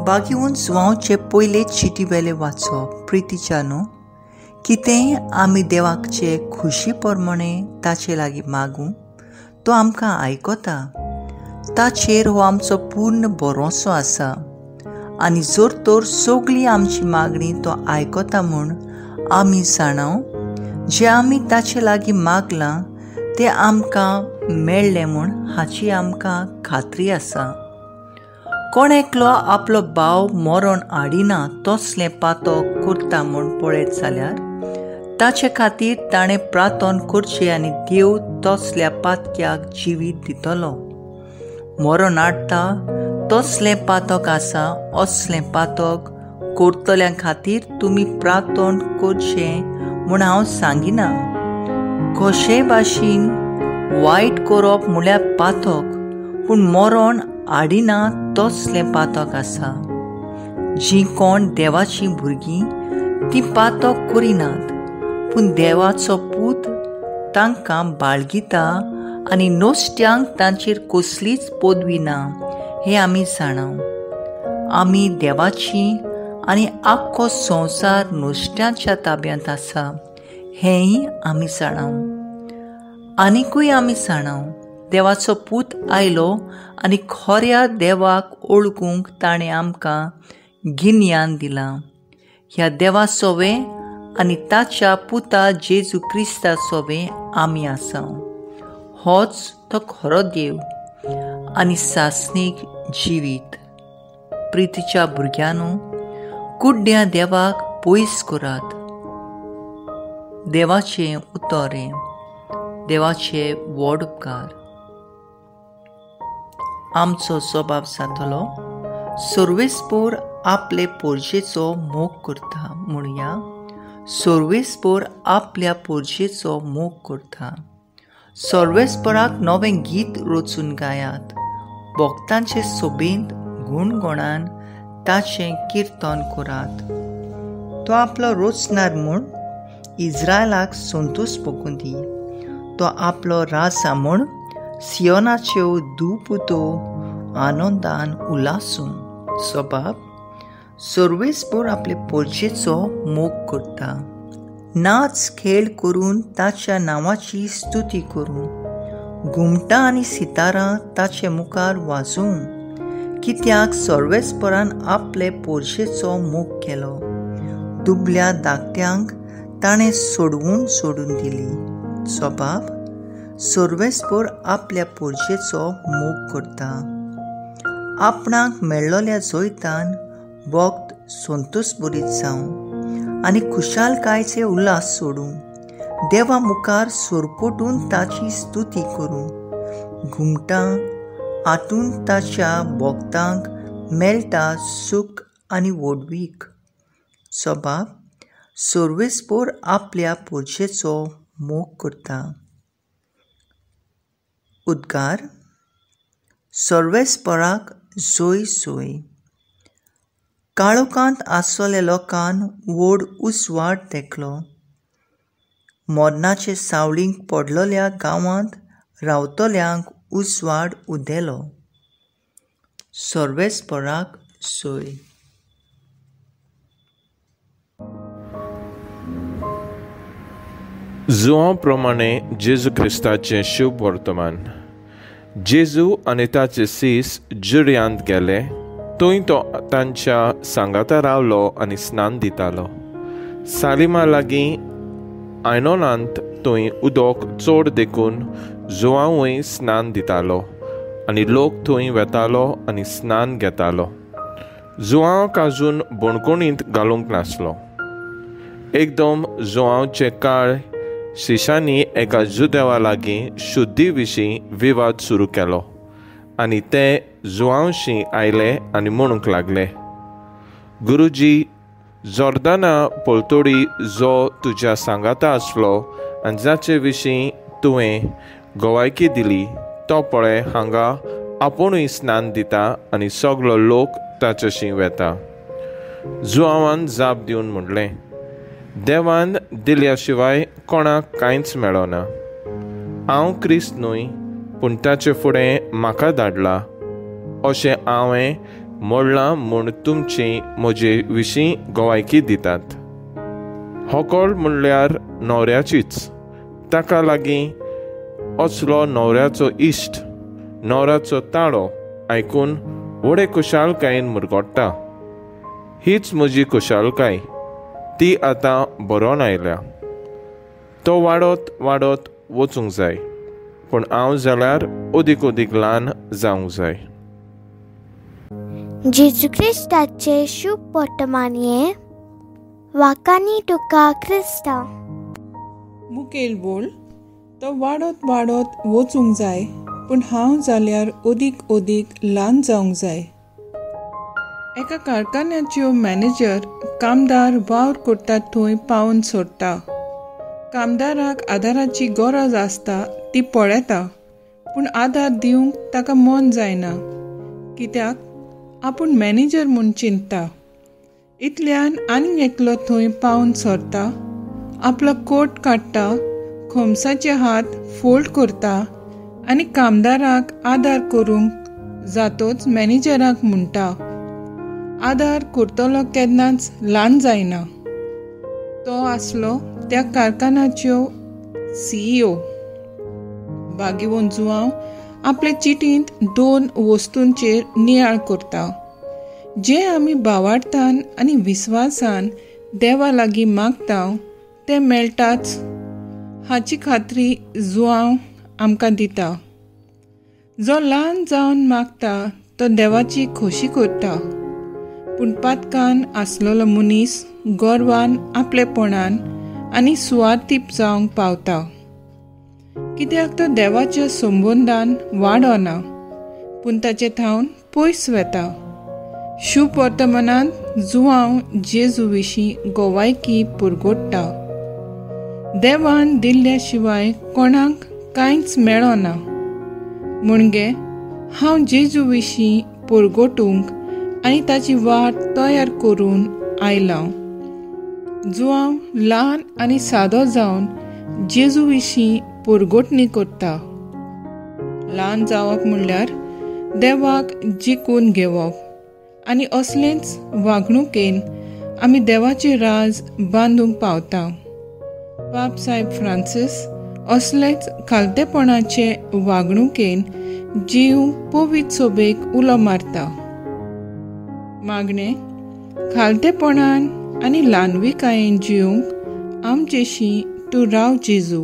बागीवन जुवांवचे पयले चिटी वेले वाचप. प्रितीच्यानो, कितेंय आमी देवाचे खुशी प्रमाणे ताचे लागीं मागूं तो आमकां आयकता. ताचेर हो आमचो पूर्ण भरोसो आसा आनी जर तर सगळी आमची मागणी तो आयकता म्हूण आमी जाणाव, जे आमी ताचे लागीं मागलां तें आमकां मेळ्ळें म्हूण हाची आमकां खात्री आसा. कोण एकलो आपलो भाव मरण हाडिना तसलें पातक करता म्हूण पळयत जाल्यार ताचे खातीर ताणें प्रार्थना करचें आनी देव तसल्या पातक्याक जिवीत दितलो. मरण हाडटा तसलें पातक आसा असलें पातक करतल्यां खातीर तुमी प्रार्थना करचें म्हूण हांव सांगिना. कशेय भाशेन वायट करप म्हळ्यार पातक, पूण मरण हाडिना तसलें पातक आसा. जीं कोण देवाचीं भुरगीं तीं पातक करिनात, पूण देवाचो पूत तांकां बाळगिता आनी नश्ट्यांक तांचेर कसलीच पदवी ना हें आमी जाणाव. आमी देवाची आनी आख्खो संवसार नश्ट्यांच्या ताब्यांत आसा हेंय आमी जाणाव. आनिकूय आमी जाणाव, देवाचो पूत आयलो आनी खऱ्या देवाक ओळखूंक ताणें आमकां गिन्यान दिलां. ह्या देवा सोवें आनी ताच्या पुता जेजू क्रिस्ता सोवें आमी आसा. होच तो खरो देव आनी सासणीक जिवीत. प्रितीच्या भुरग्यांनो, कुड्ड्या देवाक पयस करात. देवाचें उतर हें, देवाचे व्हड उपकार. आमचो स्वभाव जातलो सर्वेस्पोर आपले पोरजेचो मोग करता. म्हणया, सर्वेस्पोर आपल्या पोरजेचो मोग करता. सर्वेस्पोराक नवें गीत रचून गायात, भक्तांचे सोबेंत गुणगुणान ताचें किर्तन करात. तो आपलो रचणार म्हूण इज्रायलाक संतोष भोगूं दी. तो आपलो राजा म्हूण सियोनाच्यो दुपुतो आनंदान उल्हासूं. स्वभाव सर्वेस्पोर आपले पोरजेचो मोग करता. नाच खेळ करून ताच्या नांवाची स्तुती करूं. घुमटां आनी सितारां ताचे मुखार वाजूं. कित्याक सर्वेस्पोरान आपले पोरजेचो मोग केलो. दुबल्या धाकट्यांक ताणें सोडवून सोडून दिली. स्वभाव सर्वेस्पोर आपल्या पोरजेचो मोग करता. आपणाक मेळ्ळोल्या जैतान भक्त संतोष बरीत जावं आनी खुशालकायेचे उल्हास सोडूं. देवा मुखार सोरपोटून ताची स्तुती करूं. घुमटां आतून ताच्या भक्तांक मेळटा सूख आनी व्हडवीक. स्वभाव सर्वेस्पोर आपल्या पोरजेचो मोग करता. उद्गार सर्वेस्पोराक जोय जोय. काळोखांत आसलेल्या लोकान व्हड उजवाड देखलो. मरणाचे सावळींक पडलेल्या गांवांत रावतल्यांक उजवाड उदेलो. सर्वेस्पोराक सोय. जुवां प्रमाणे जेजू क्रिस्ताचें शुभ वर्तमान. जेजू आनी ताचे सीस जुर्यांत गेले, थंय तो तांच्या सांगाता रावलो आनी स्नान दितालो. सालिमा लागीं आयनोनांत थंय उदक चड देखून जुवांवूय स्नान दितालो आनी लोक थंय वेतालो आनी स्नान घेतालो. जुवांक आजून बणकोणींत घालूंक नासलो. एकदम जुवांवचे काळ शिशांनी एका जुदेवा लागीं शुद्धी विशीं विवाद सुरू केलो आनी ते जुवांवशी आयले आनी म्हणूंक लागले, गुरुजी, जोर्दाना पलतोडी जो तुज्या सांगाता आसलो आनी जाचे विशीं तुवें गवायकी दिली तो पळय हांगा आपुणूय स्नान दिता आनी सगलो लोक ताच्याशी वेता. जुवांवान जाप दिवन म्हणलें, देवान दिल्या शिवाय कोणाक कांयच मेळना. हांव क्रिस्त न्हय, पूण ताचे फुडें म्हाका धाडला अशें हांवें मोडलां म्हूण तुमची म्हजे विशीं गोवायकी दितात. होकल म्हणल्यार न्हवऱ्याचीच. ताका लागीं असलो न्हवऱ्याचो इश्ट न्हवऱ्याचो ताळो आयकून व्हडे खुशालकायेन मुरगोट्टा. हीच म्हजी खुशालकाय, ती आतां बरोवन आयल्या. तो वाडत वाडत वचूंक जाय, पूण हांव जाल्यार अदीक अदीक ल्हान जावंक जाय. जेजू क्रिस्ताचे शुभ वर्तमान हें वाकानी तुका क्रिस्ता. मुखेल बोल, तो वाडत वाडत वचूंक जाय, पूण हांव जाल्यार अदीक अदीक ल्हान जावंक जाय. एका कारखान्याच्यो मॅनेजर कामदार वावर करतात थंय पावून सोडटा. कामदाराक आदाराची गरज आसता ती पळयता, पूण आदार दिवंक ताका मन जायना, कित्याक आपूण मॅनेजर म्हूण चिंतता. इतल्यान आनीक एकलो थंय पावून सरता, आपलो कोट काडटा, खोमसाचे हात फोल्ड करता आनी कामदाराक आदार करूंक जातोच मॅनेजराक म्हणटा, आदार करतलो केन्नाच ल्हान जायना. तो आसलो त्या कारखान्याच्यो CEO. भाग्यवंत जुआंव आपले चिटींत 2 वस्तूंचेर नियाळ करता, जे आमी भावार्थान आनी विस्वासान देवा लागीं मागता ते मेळटाच हाची खात्री जुआंव आमकां दिता. जो ल्हान जावन मागता तो देवाची खोशी करता, पूण पातकान आसलेलो मनीस गर्वान आपलेपणान आनी सुवार्थीप जावंक पावता, कित्याक तो देवाच्या संबंदान वाडना, पूण ताचे थावन पयस वेता. शुभ वर्तमानांत जुआंव जेजू विशीं गोवायकी पुरगोडटा. देवान दिल्ल्या शिवाय कोणाक कांयच मेळना. म्हणजे हांव जेजू विशीं पुरगोटूंक आनी ताची वाट तयार करून आयलां. जुआंव ल्हान आनी सादो जावन जेजू विशीं पुरगोटणी करता. ल्हान जावप म्हणल्यार देवाक जिखून घेवप आनी असलेंच वागणुकेन आमी देवाचे राज बांदूंक पावता. पाप साहेब फ्रांसीस असलेच खालतेपणाचे वागणुकेन जीव पवित्र सोबेक उलो मारता. मागणें, खालतेपणान आनी ल्हानविकायेन जिवंक आमचेशी तूं राव जेजू.